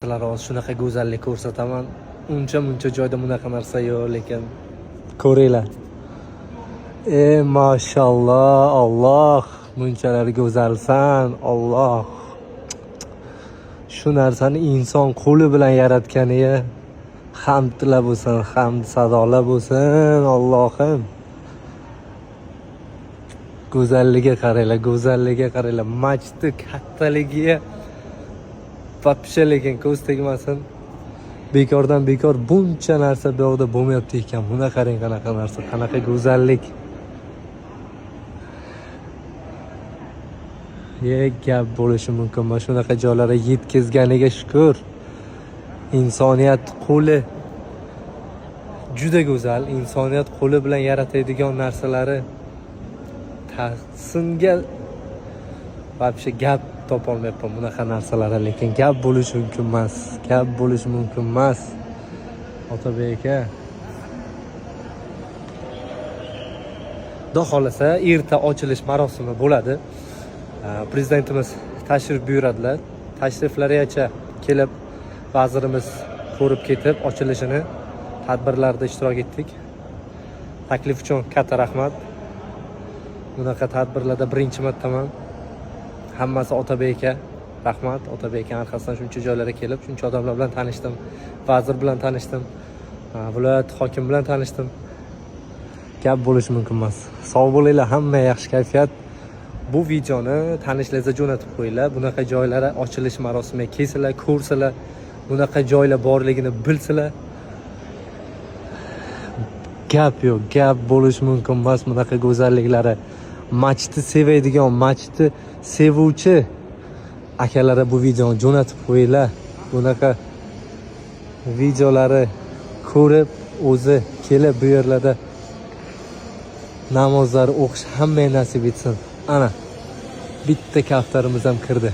Sizlar hozir shunaqa go'zallik ko'rsataman. Uncha muncha joyda bunaqa narsa yo'q, lekin ko'ringlar. E mashalloh, Alloh bunchalar go'zalsan, Alloh. Shu narsani inson qo'li bilan yaratganiga hamdlar bo'lsin, hamd sadolar bo'lsin, Allohim. Go'zalligiga qaranglar, go'zalligiga qaranglar. Masjidni kattaligiga вообще lekin ko'z tegmasin. Bekordan bekor buncha narsa bu yoqda bo'lmayapti ekan. Buni qarang, qanaqa narsa, qanaqa go'zallik. Ye gap bo'lishi mumkin. Mana shunaqa joylarga yetkazganiga shukur. Insoniyat qo'li juda go'zal. Insoniyat qo'li bilan yaratadigan narsalari tahsinga вообще gap topolmayapman bunaqa narsalarga, lekin gap bo'lishi mumkin emas. Gap bo'lishi mumkin emas. Otabek aka. Xudo xohlasa erta ochilish marosimi bo'ladi. Prezidentimiz tashrif buyuradilar. Tashriflarigacha kelib vazirimiz ko'rib ketib ochilishini tadbirlarda ishtirok etdik. Taklif uchun katta rahmat. Bunaqa tadbirlarda birinchi martaman. Hammasi Otabek aka. Rahmat. Otabek aka orqasidan shuncha joylarga kelib, shuncha odamlar bilan tanishdim. Vazir bilan tanishdim. Viloyat hokimi bilan tanishdim. Gap bo'lishi mumkin emas. Sog' bo'linglar, hamma yaxshi kayfiyat. Bu videoni tanishlaringizga jo'natib qo'yinglar. Bunaqa joylara ochilish marosimiga kelsalar, ko'rsalar, bunaqa joylar borligini bilsalar. Gap yo'q, gap bo'lishi mumkin emas bunaqa go'zalliklari. Masjidni sevadigan, masjidni sevuvchi akalara bu videoni jo'natib qo'yinglar. Bunaqa videolari ko'rib, o'zi kelib bu yerlarda namozlar o'qish hammaga nasib etsin. Ana bitta kaftarimiz ham kirdi.